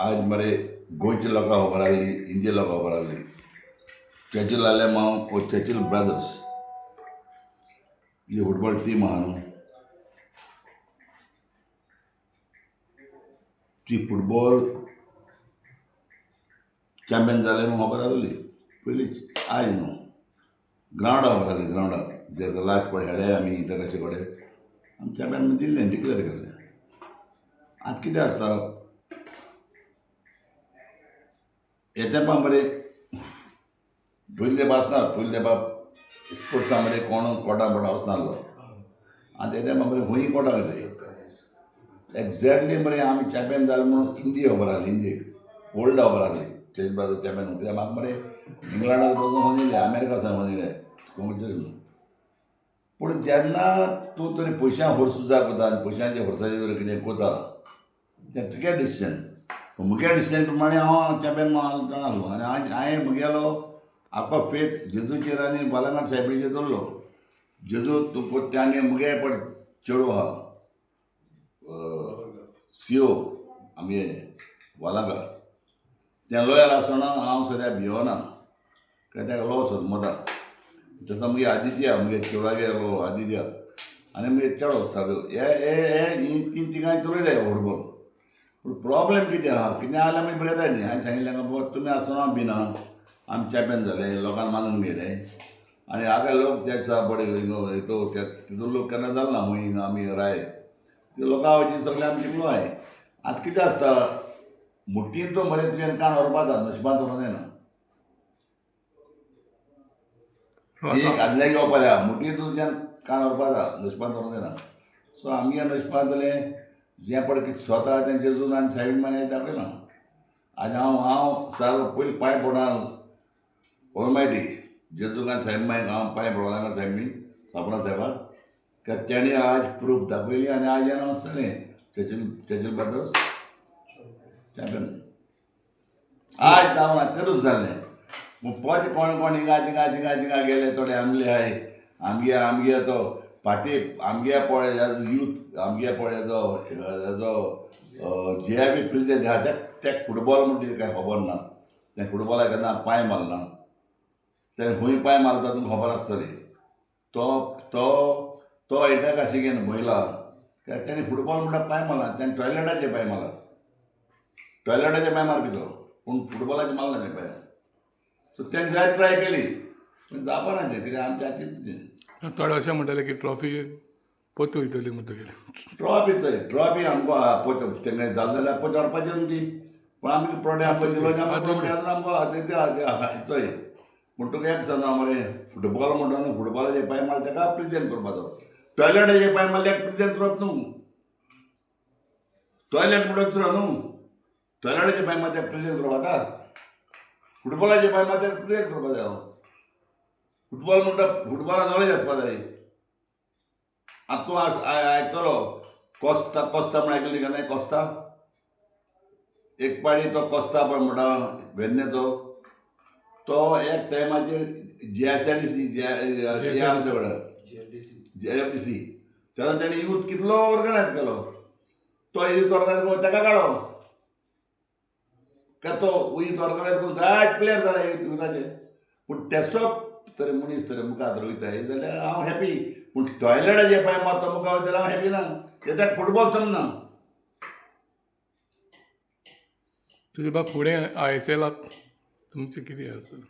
आज मरे गोंयच्या लोकांक खबर आहली, इंडिये लोकांक खबर आहली, चर्चील आलेमांव वो चर्चील ब्रदर्स ही फुटबॉल टीम आहा न्हू, ती फुटबॉल चॅम्पियन जाले म्हणून खबर आहली पयलींच, आयज न्हू. ग्रावंडार खबर आहली, ग्रावंडार जे लास्ट पळय खेळ्ळे आमी इंटरकाशी कडेन आमी चॅम्पियन म्हणून दिल्लें, डिक्लेर केल्लें. आतां कितें आसता हे तेंपा मरे पयलीं तेंपा आसना, पयलीं तेंपा स्पोर्ट्सा मरे कोण कोटा बोटा वचनासलो. आतां हे तेंपा मरे खंयी कोटा वयताय. एग्जॅक्टली मरे आमी चॅम्पियन जाले म्हणून इंडिया खबर आहली, इंडियेक वर्ल्ड खबर आहली चर्चील ब्रदर्स चॅम्पियन म्हणून. कित्याक म्हाका मरे इंग्लंडाक वचून फोन येयले, अमेरिका सावन फोन येयले कॉंग्रेच्युलेशन म्हणून. पूण जेन्ना तूं तरी पयशां खर्च सुद्दां करता आनी पयशांचे खर्चाचेर जर कितें करता तें तुगे डिसिजन. पूण म्हगे डिसिजन प्रमाणें हांव चॅम्पियन म्हणून जाणा आसलो. आनी हांवें म्हगेलो आख्खो फेथ जेजूचेर आनी बालांगार सायबीचेर दवरलो. जेजू तूं कोत्ता आनी म्हगे पण चेडूं आहा सियो आमगे वालांकार, तें लॉयर आसतना हांव सद्या भियोना, कित्याक ताका लॉ सजमता. तसो मुगे आदित्य, मुगे चेडवागे लो आदित्य आनी मुगे चेडो सारको हे हे हे ही तीन तिगांय चलयताय फुटबॉल. पूण प्रॉब्लेम कितें आहा, कितें जाल्यार आमी बरयता न्ही. हांवें सांगिल्लें बाबा तुमी आसतना हांव भिना, आमी चॅम्पियन जाले, लोकांक मानून घेयले. आनी आगे लोक ते दिसा बरे तो तितून लोक केन्ना जालो ना खंय आमी राय ते लोकां सगळे आमी जिखलो हांवें. आतां कितें आसता मुठीन तो मरे तुज्यान कान व्हरपा जाता, नशिबान व्हरूंक जायना. एक आदल्या घेवपा जाय, मुठीन तुज्यान कान व्हरपा जाता, नशिबान व्हरूंक जायना. सो आमगे नशिबान जालें जें पळय कितें स्वता तें जेजून आनी सायबीण माने दाखयलां. आनी हांव सारको पयलीं पांय पडना ऑलमायटी जेजूक आनी सायब मायक हांव पांय पडना, सायबीण सापडा सायबाक, कित्याक तेणें आज प्रूफ दाखयली आनी आज अनावन्स जालें चर्चील ब्रदर्स चॅम्पियन. आज जावना तेरूच जालें. पूण पळय कोण कोण हिंगा थिंगा थिंगा थिंगा गेले, थोडे आमले आहाय आमगे आमगे तो फाटी आमगे पळय यूथ आमगे पळय हेजो हेजो जे I B president आहा तेक फुटबॉल म्हणटा कांय खबर ना. तें फुटबॉलाक केन्ना पांय मारना, तें खंय पांय मारता तुमकां खबर आसतली. तो तो तो इंटरकाशी घेवन भोयला, कित्याक तेणें फुटबॉल म्हणटा पांय मारला, तेणें टॉयलेटाचेर पांय मारला, टॉयलेटाचेर पांय मारपी तो, पूण फुटबॉलाचेर मारला तेणें पांय. सो तेणें जायत ट्राय केली पूण जावपा ना तें, कित्याक आमच्या हातींत तें. थोडे अशें म्हणटाले की ट्रॉफी पोत वयतली म्हणटकीर ट्रॉफी चोय, ट्रॉफी आमकां पोत तेंगे जालें जाल्यार पोत व्हरपाची न्हू ती, पूण आमी प्रोडक्ट आमकां दिलो आमकां आमकां चोय. पूण तुका एक सांगता मरे, फुटबॉल म्हणटा न्हू, फुटबॉलाचे पांय मारले ताका प्रेजेंट करपाचो, टॉयलेटाचे पांय मारले ताका प्रेजेंट करप न्हू. टॉयलेट म्हणटा दुसरो न्हू, टॉयलेटाचे पांय मारले ताका प्रेजेंट करप आतां, फुटबॉलाचे पांय मारले ताका प्रेजेंट करपा जाय. फुटबॉल म्हणटा फुटबॉला नॉलेज आसपा जाय. आतां तूं आयकतलो कोस्ता, कोस्ता म्हण आयकली केन्ना? कोस्ता एक पाडी तो कोस्ता पळय म्हणटा वेर्णेचो, तो एक टायमाचेर G S I D C G F D C तेन्ना तेणें यूथ कितलो ऑर्गनायज केलो, तो यूथ ऑर्गनायज करून ताका काडलो, कित्याक तो यूथ ऑर्गनायज करून जायत प्लेयर जाले युथाचे. पूण तेसो तरी मनीस तरी मुखार तर वयताय जाल्यार हांव हॅपी. पूण टॉयलेटाचे पांय मारता मुखार वयता जाल्यार हांव हॅपी ना, कित्याक फुटबॉल जमना. तुजे बाब फुडें I S एलाक तुमचें कितें आसतलें?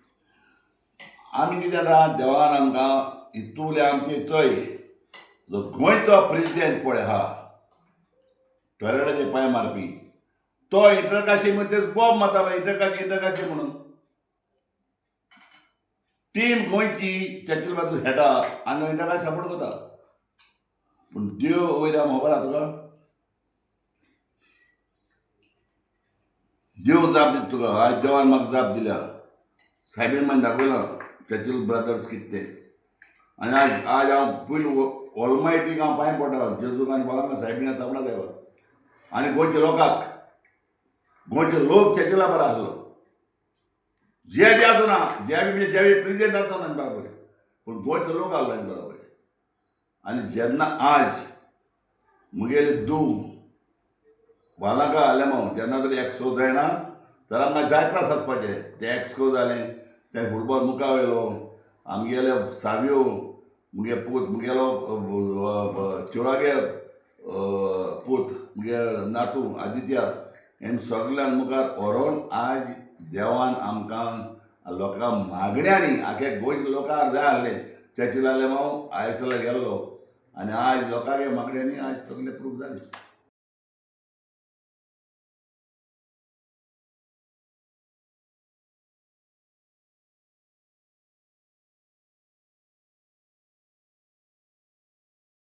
आमी कितें जाता, देवान आमकां हितूले आमचे चोय जो गोंयचो प्रेजिडेंट पळय आहा टॉयलेटाचे पांय मारपी, तो इंटरकाशी मदें बॉब मारता पळय, इंटरकाशी इंटरकाशी म्हणून टीम गोंयची चर्चील बाजू खेळटा आनी इंटरकाशी सपोर्ट करता. पूण देव वयर आहा खबर आहा तुका, देव जाप दिता तुका. आयज देवान म्हाका जाप दिल्या, सायबीन मान दाखयलां चर्चील ब्रदर्स कितें तें. आनी आज आज हांव पयलीं ऑलमायटीक हांव पांय पडटा, जेजूक आनी बालांक सायबीन सापडा सायबा. आनी गोंयच्या लोकांक, गोंयचे लोक चर्चिला बरो आसलो, जे बी आसूं ना, जे बी जे बी प्रेजिडेंट आसो ना बरोबर, पूण गोंयचो लोक आसलो बरोबर. आनी जेन्ना आज म्हगेले धूव वालांका आलेमांव जेन्ना तरी एक्सो जायना तर आमकां जाय त्रास आसपाचे. ते एक्सको जालें, ते फुटबॉल मुखार वयलो आमगेले सावियो मुगे पूत, मुगेलो चेडवागे पूत, मुगे नातू आदित्य, हेम सगल्यान मुखार व्हरोन आज देवान आमकां लोकां मागण्यांनी आख्या गोंयच्या लोकांक जाय आसलें. चर्चिल आलेमांव आयएसएला गेल्लो आनी आज लोकांगे मागण्यांनी आज सगळें प्रूफ जालें.